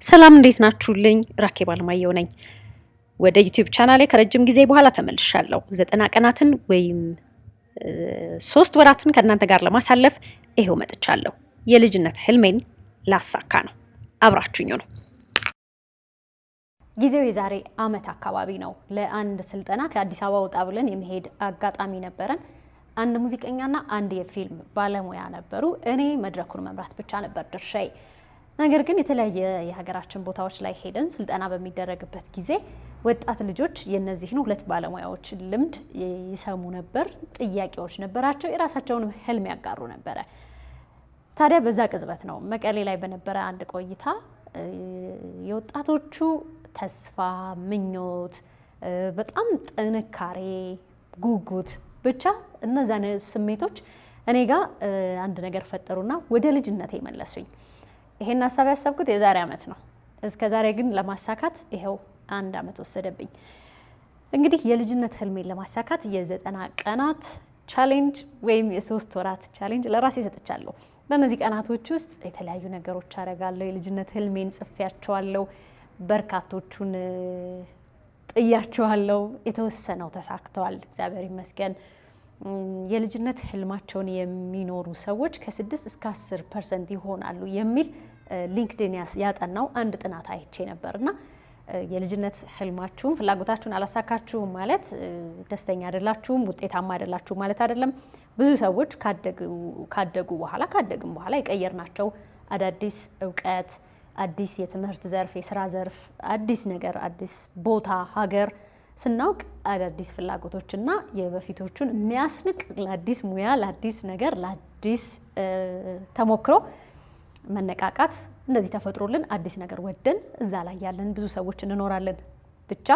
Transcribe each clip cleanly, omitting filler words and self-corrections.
ሰላም፣ እንዴት ናችሁልኝ? ራኬብ አለማየሁ ነኝ። ወደ ዩቲዩብ ቻናሌ ከረጅም ጊዜ በኋላ ተመልሻለሁ። 90 ቀናትን ወይም 3 ወራትን ከእናንተ ጋር ለማሳለፍ ይሄው መጥቻለሁ። የልጅነት ህልሜን ላሳካ ነው። አብራችሁኝ ሁኑ። ጊዜው የዛሬ አመት አካባቢ ነው። ለአንድ ስልጠና ከአዲስ አበባ ወጣ ብለን የመሄድ አጋጣሚ ነበረን። አንድ ሙዚቀኛና አንድ የፊልም ባለሙያ ነበሩ። እኔ መድረኩን መምራት ብቻ ነበር ድርሻዬ። ነገር ግን የተለያየ የሀገራችን ቦታዎች ላይ ሄደን ስልጠና በሚደረግበት ጊዜ ወጣት ልጆች የእነዚህን ሁለት ባለሙያዎች ልምድ ይሰሙ ነበር። ጥያቄዎች ነበራቸው። የራሳቸውን ህልም ያጋሩ ነበረ። ታዲያ በዛ ቅጽበት ነው መቀሌ ላይ በነበረ አንድ ቆይታ የወጣቶቹ ተስፋ፣ ምኞት፣ በጣም ጥንካሬ፣ ጉጉት፣ ብቻ እነዛን ስሜቶች እኔ ጋር አንድ ነገር ፈጠሩና ወደ ልጅነቴ መለሱኝ። ይሄን ሀሳብ ያሰብኩት የዛሬ ዓመት ነው። እስከ ዛሬ ግን ለማሳካት ይኸው አንድ ዓመት ወሰደብኝ። እንግዲህ የልጅነት ህልሜን ለማሳካት የ90 ቀናት challenge ወይም የ3 ወራት challenge ለራሴ ሰጥቻለሁ። በእነዚህ ቀናቶች ውስጥ የተለያዩ ነገሮች አደርጋለሁ። የልጅነት ህልሜን ጽፌያቸዋለሁ። በርካቶቹን ጥያቸዋለሁ። የተወሰነው ተሳክተዋል፣ እግዚአብሔር ይመስገን። የልጅነት ህልማቸውን የሚኖሩ ሰዎች ከ6 እስከ 10% ይሆናሉ የሚል LinkedIn ያጠናው አንድ ጥናት አይቼ ነበር። እና የልጅነት ህልማችሁን፣ ፍላጎታችሁን አላሳካችሁም ማለት ደስተኛ አይደላችሁም፣ ውጤታማ አይደላችሁም ማለት አይደለም። ብዙ ሰዎች ካደጉ በኋላ፣ ካደግን በኋላ የቀየርናቸው አዳዲስ እውቀት፣ አዲስ የትምህርት ዘርፍ፣ የስራ ዘርፍ፣ አዲስ ነገር፣ አዲስ ቦታ፣ ሀገር ስናውቅ አዳዲስ ፍላጎቶችና የበፊቶቹን የሚያስንቅ ለአዲስ ሙያ፣ ለአዲስ ነገር፣ ለአዲስ ተሞክሮ መነቃቃት እንደዚህ ተፈጥሮልን አዲስ ነገር ወደን እዛ ላይ ያለን ብዙ ሰዎች እንኖራለን። ብቻ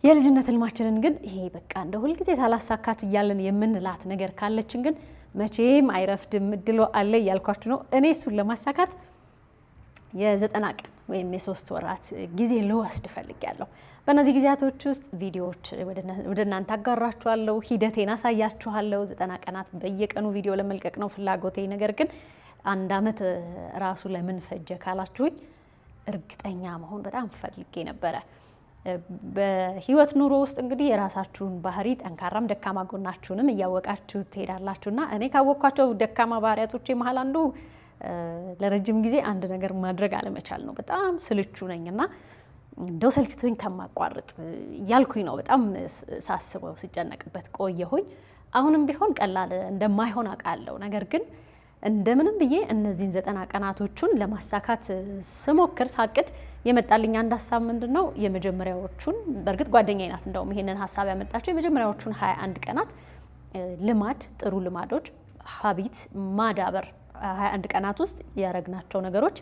የልጅነት ህልማችንን ግን ይሄ በቃ እንደ ሁልጊዜ ሳላሳካት እያለን የምንላት ነገር ካለችን ግን መቼም አይረፍድም፣ እድሎ አለ እያልኳችሁ ነው። እኔ እሱን ለማሳካት የ90 ቀን ወይም የ3 ወራት ጊዜ ልወስድ ፈልጊያለሁ። በእነዚህ ጊዜያቶች ውስጥ ቪዲዮዎች ወደ እናንተ አጋራችኋለሁ፣ ሂደቴን አሳያችኋለሁ። 90 ቀናት በየቀኑ ቪዲዮ ለመልቀቅ ነው ፍላጎቴ። ነገር ግን አንድ አመት ራሱ ለምን ፈጀ ካላችሁኝ እርግጠኛ መሆን በጣም ፈልጌ ነበረ። በህይወት ኑሮ ውስጥ እንግዲህ የራሳችሁን ባህሪ፣ ጠንካራም ደካማ ጎናችሁንም እያወቃችሁ ትሄዳላችሁና እኔ ካወቅኳቸው ደካማ ባህሪያቶቼ መሀል አንዱ ለረጅም ጊዜ አንድ ነገር ማድረግ አለመቻል ነው። በጣም ስልቹ ነኝ እና እንደው ሰልችቶኝ ከማቋርጥ እያልኩኝ ነው በጣም ሳስበው ስጨነቅበት ቆየሁኝ። አሁንም ቢሆን ቀላል እንደማይሆን አውቃለሁ። ነገር ግን እንደምንም ብዬ እነዚህን 90 ቀናቶቹን ለማሳካት ስሞክር፣ ሳቅድ የመጣልኝ አንድ ሀሳብ ምንድን ነው? የመጀመሪያዎቹን፣ በእርግጥ ጓደኛዬ ናት እንደውም ይሄንን ሀሳብ ያመጣቸው፣ የመጀመሪያዎቹን 21 ቀናት ልማድ፣ ጥሩ ልማዶች፣ habit ማዳበር፣ 21 ቀናት ውስጥ ያረግናቸው ነገሮች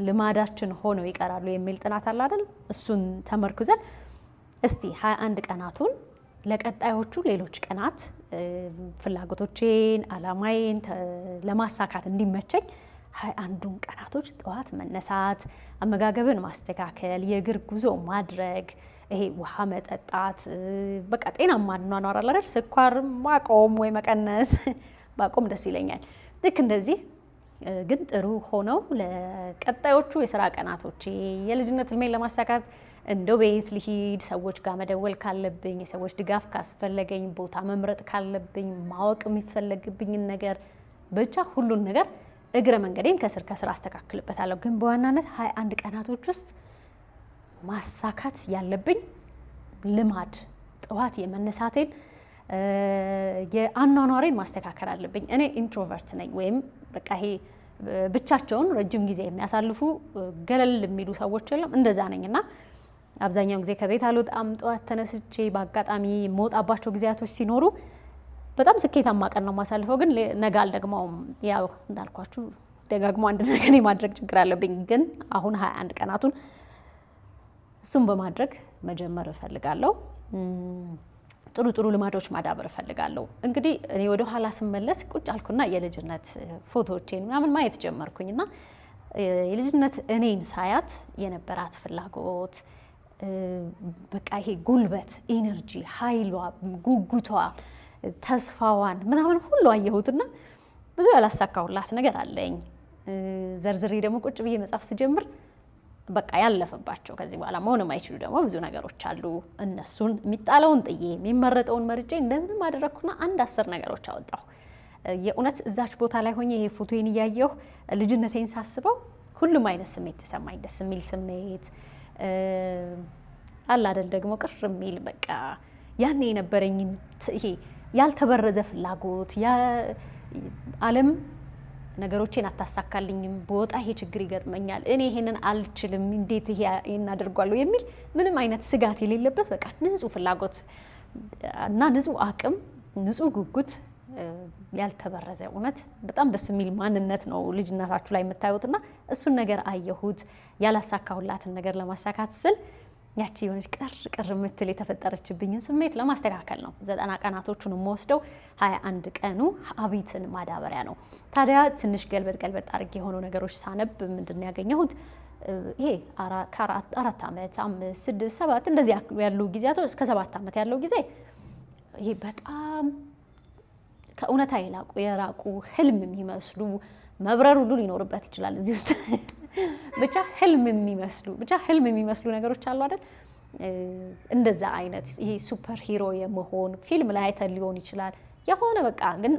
ልማዳችን ሆነው ይቀራሉ የሚል ጥናት አለ አይደል? እሱን ተመርኩዘን እስቲ 21 ቀናቱን ለቀጣዮቹ ሌሎች ቀናት ፍላጎቶቼን፣ አላማዬን ለማሳካት እንዲመቸኝ 21ዱን ቀናቶች ጠዋት መነሳት፣ አመጋገብን ማስተካከል፣ የእግር ጉዞ ማድረግ፣ ይሄ ውሃ መጠጣት፣ በቃ ጤናማ አኗኗር አለ አይደል? ስኳር ማቆም ወይ መቀነስ፣ ባቆም ደስ ይለኛል። ልክ እንደዚህ ግን ጥሩ ሆነው ለቀጣዮቹ የስራ ቀናቶቼ የልጅነት ህልሜን ለማሳካት እንደው ቤት ልሂድ፣ ሰዎች ጋር መደወል ካለብኝ፣ የሰዎች ድጋፍ ካስፈለገኝ፣ ቦታ መምረጥ ካለብኝ፣ ማወቅ የሚፈለግብኝን ነገር፣ ብቻ ሁሉን ነገር እግረ መንገዴን ከስር ከስር አስተካክልበታለሁ። ግን በዋናነት 21 ቀናቶች ውስጥ ማሳካት ያለብኝ ልማድ ጠዋት የመነሳቴን፣ የአኗኗሬን ማስተካከል አለብኝ። እኔ introvert ነኝ ወይም በቃ ይሄ ብቻቸውን ረጅም ጊዜ የሚያሳልፉ፣ ገለል የሚሉ ሰዎች የለም፣ እንደዛ ነኝ እና አብዛኛውን ጊዜ ከቤት አልወጣም። ጠዋት ተነስቼ በአጋጣሚ የምወጣባቸው ጊዜያቶች ሲኖሩ በጣም ስኬታማ ቀን ነው የማሳልፈው። ግን ነገ አልደግመውም። ያው እንዳልኳችሁ ደጋግሞ አንድ ነገር የማድረግ ችግር አለብኝ። ግን አሁን 21 ቀናቱን እሱን በማድረግ መጀመር እፈልጋለሁ። ጥሩ ጥሩ ልማዶች ማዳበር እፈልጋለሁ። እንግዲህ እኔ ወደ ኋላ ስመለስ ቁጭ አልኩና የልጅነት ፎቶዎቼን ምናምን ማየት ጀመርኩኝ እና የልጅነት እኔን ሳያት የነበራት ፍላጎት፣ በቃ ይሄ ጉልበት፣ energy፣ ኃይሏ፣ ጉጉቷ፣ ተስፋዋን ምናምን ሁሉ አየሁትና ብዙ ያላሳካሁላት ነገር አለኝ። ዘርዝሬ ደግሞ ቁጭ ብዬ መጻፍ ስጀምር በቃ ያለፈባቸው ከዚህ በኋላ መሆን የማይችሉ ደግሞ ብዙ ነገሮች አሉ። እነሱን የሚጣለውን ጥዬ የሚመረጠውን መርጬ እንደምንም አደረግኩና አንድ 10 ነገሮች አወጣሁ። የእውነት እዛች ቦታ ላይ ሆኜ ይሄ ፎቶዬን እያየሁ ልጅነቴን ሳስበው ሁሉም አይነት ስሜት ተሰማኝ። ደስ የሚል ስሜት አለ አይደል፣ ደግሞ ቅር የሚል፣ በቃ ያኔ የነበረኝን ይሄ ያልተበረዘ ፍላጎት፣ ዓለም ነገሮቼን አታሳካልኝም፣ በወጣ ይሄ ችግር ይገጥመኛል፣ እኔ ይሄንን አልችልም፣ እንዴት ይሄን አደርጓለሁ የሚል ምንም አይነት ስጋት የሌለበት በቃ ንጹህ ፍላጎት እና ንጹህ አቅም፣ ንጹህ ጉጉት፣ ያልተበረዘ እውነት በጣም ደስ የሚል ማንነት ነው ልጅነታችሁ ላይ የምታዩትና እሱን ነገር አየሁት። ያላሳካሁላትን ነገር ለማሳካት ስል ያቺ የሆነች ቅር ቅር የምትል የተፈጠረችብኝን ስሜት ለማስተካከል ነው 90 ቀናቶቹን የምወስደው። 21 ቀኑ habit ን ማዳበሪያ ነው። ታዲያ ትንሽ ገልበጥ ገልበጥ አድርጌ የሆኑ ነገሮች ሳነብ ምንድን ነው ያገኘሁት? ይሄ ከ4 ዓመት፣ 5፣ 6፣ 7 እንደዚህ ያሉ ጊዜያቶች፣ እስከ 7 ዓመት ያለው ጊዜ ይሄ በጣም ከእውነታ የራቁ ህልም የሚመስሉ፣ መብረር ሁሉ ሊኖርበት ይችላል እዚህ ውስጥ፣ ብቻ ህልም የሚመስሉ ነገሮች አሉ አይደል? እንደዛ አይነት ይሄ super hero የመሆን፣ ፊልም ላይ አይተን ሊሆን ይችላል። የሆነ በቃ ግን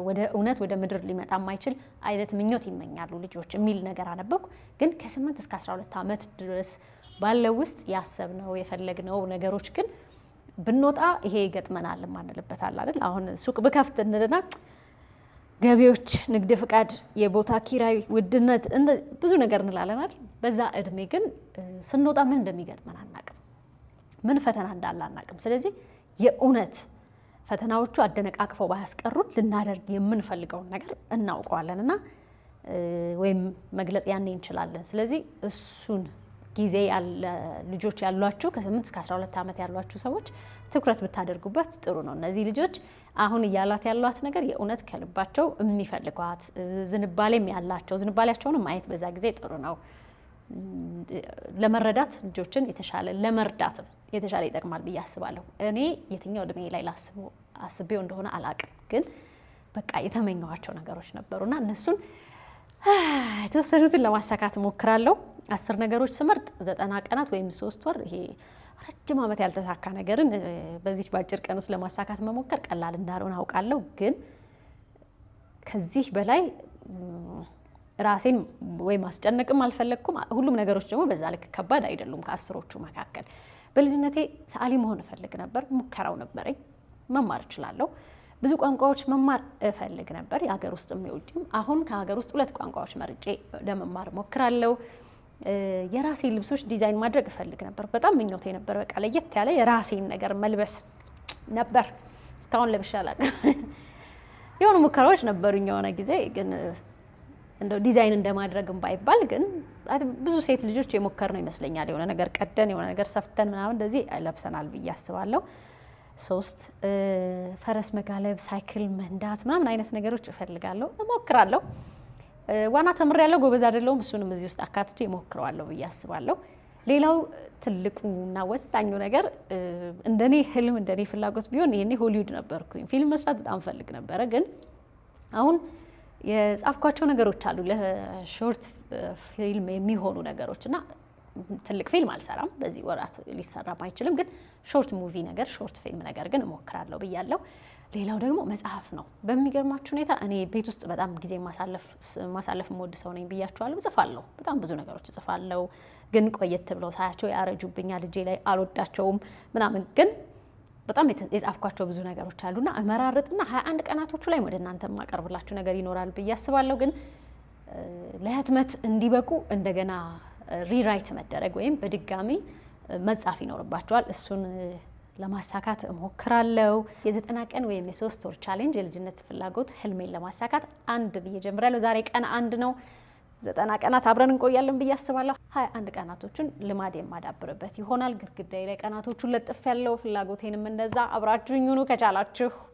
ወደ እውነት ወደ ምድር ሊመጣ የማይችል አይነት ምኞት ይመኛሉ ልጆች የሚል ነገር አነበብኩ። ግን ከ8 እስከ 12 ዓመት ድረስ ባለው ውስጥ ያሰብነው የፈለግነው ነገሮች ግን ብንወጣ ይሄ ይገጥመናል የማንልበት አለ አይደል? አሁን ሱቅ ብከፍት እንልና ገቢዎች፣ ንግድ ፍቃድ፣ የቦታ ኪራይ ውድነት፣ ብዙ ነገር እንላለን አይደል? በዛ እድሜ ግን ስንወጣ ምን እንደሚገጥመን አናቅም፣ ምን ፈተና እንዳለ አናቅም። ስለዚህ የእውነት ፈተናዎቹ አደነቃቅፈው ባያስቀሩት ልናደርግ የምንፈልገውን ነገር እናውቀዋለን እና ወይም መግለጽ ያኔ እንችላለን። ስለዚህ እሱን ጊዜ ያለ ልጆች ያሏችሁ፣ ከ8 እስከ 12 ዓመት ያሏችሁ ሰዎች ትኩረት ብታደርጉበት ጥሩ ነው። እነዚህ ልጆች አሁን እያላት ያሏት ነገር የእውነት ከልባቸው የሚፈልጓት፣ ዝንባሌም ያላቸው፣ ዝንባሌያቸውንም ማየት በዛ ጊዜ ጥሩ ነው። ለመረዳት ልጆችን የተሻለ፣ ለመርዳትም የተሻለ ይጠቅማል ብዬ አስባለሁ። እኔ የትኛው እድሜ ላይ ላስበው አስቤው እንደሆነ አላቅም፣ ግን በቃ የተመኘኋቸው ነገሮች ነበሩና እነሱን የተወሰኑትን ለማሳካት እሞክራለሁ። 10 ነገሮች ስመርጥ 90 ቀናት ወይም 3 ወር፣ ይሄ ረጅም ዓመት ያልተሳካ ነገርን በዚች በአጭር ቀን ውስጥ ለማሳካት መሞከር ቀላል እንዳልሆነ አውቃለሁ። ግን ከዚህ በላይ ራሴን ወይ ማስጨነቅም አልፈለግኩም። ሁሉም ነገሮች ደግሞ በዛ ልክ ከባድ አይደሉም። ከ10ሮቹ መካከል በልጅነቴ ሰዓሊ መሆን እፈልግ ነበር። ሙከራው ነበረኝ። መማር እችላለሁ። ብዙ ቋንቋዎች መማር እፈልግ ነበር፣ የሀገር ውስጥም የውጭም። አሁን ከሀገር ውስጥ ሁለት ቋንቋዎች መርጬ ለመማር እሞክራለሁ። የራሴን ልብሶች ዲዛይን ማድረግ እፈልግ ነበር። በጣም ምኞቴ ነበር። በቃ ለየት ያለ የራሴን ነገር መልበስ ነበር። እስካሁን ለብሼ አላውቅም። የሆኑ ሙከራዎች ነበሩኝ የሆነ ጊዜ፣ ግን እንደው ዲዛይን እንደማድረግም ባይባል ግን ብዙ ሴት ልጆች የሞከርነው ይመስለኛል። የሆነ ነገር ቀደን፣ የሆነ ነገር ሰፍተን ምናምን እንደዚህ ለብሰናል ብዬ አስባለሁ። ሶስት፣ ፈረስ መጋለብ፣ ሳይክል መንዳት ምናምን አይነት ነገሮች እፈልጋለሁ፣ እሞክራለሁ። ዋና ተምሬያለሁ፣ ጎበዝ አይደለሁም። እሱንም እዚህ ውስጥ አካትቼ እሞክረዋለሁ ብዬ አስባለሁ። ሌላው ትልቁና ወሳኙ ነገር እንደኔ ህልም እንደኔ ፍላጎት ቢሆን ይሄኔ ሆሊውድ ነበርኩኝ። ፊልም መስራት በጣም ፈልግ ነበረ። ግን አሁን የጻፍኳቸው ነገሮች አሉ ለ short film የሚሆኑ ነገሮች እና ትልቅ ፊልም አልሰራም፣ በዚህ ወራት ሊሰራም አይችልም። ግን short movie ነገር፣ short film ነገር ግን እሞክራለሁ ብያለሁ። ሌላው ደግሞ መጽሐፍ ነው። በሚገርማችሁ ሁኔታ እኔ ቤት ውስጥ በጣም ጊዜ ማሳለፍ የምወድ ሰው ነኝ ብያችኋለሁ። እጽፋለሁ፣ በጣም ብዙ ነገሮች እጽፋለሁ። ግን ቆየት ብለው ሳያቸው ያረጁብኛል፣ እጄ ላይ አልወዳቸውም ምናምን፣ ግን በጣም የጻፍኳቸው ብዙ ነገሮች አሉና እመራርጥና 21 ቀናቶቹ ላይ ወደ እናንተ የማቀርብላችሁ ነገር ይኖራል ብዬ አስባለሁ። ግን ለህትመት እንዲበቁ እንደገና rewrite መደረግ ወይም በድጋሚ መጻፍ ይኖርባቸዋል። እሱን ለማሳካት እሞክራለሁ። የ90 ቀን ወይም የ3 ወር challenge የልጅነት ፍላጎት ህልሜን ለማሳካት አንድ ብዬ ጀምሬያለሁ። ዛሬ ቀን አንድ ነው። 90 ቀናት አብረን እንቆያለን ብዬ አስባለሁ። 21 ቀናቶቹን ልማድ የማዳብርበት ይሆናል። ግድግዳዬ ላይ ቀናቶቹን ለጥፌያለሁ፣ ፍላጎቴንም እንደዛ። አብራችሁኝ ሁኑ ከቻላችሁ።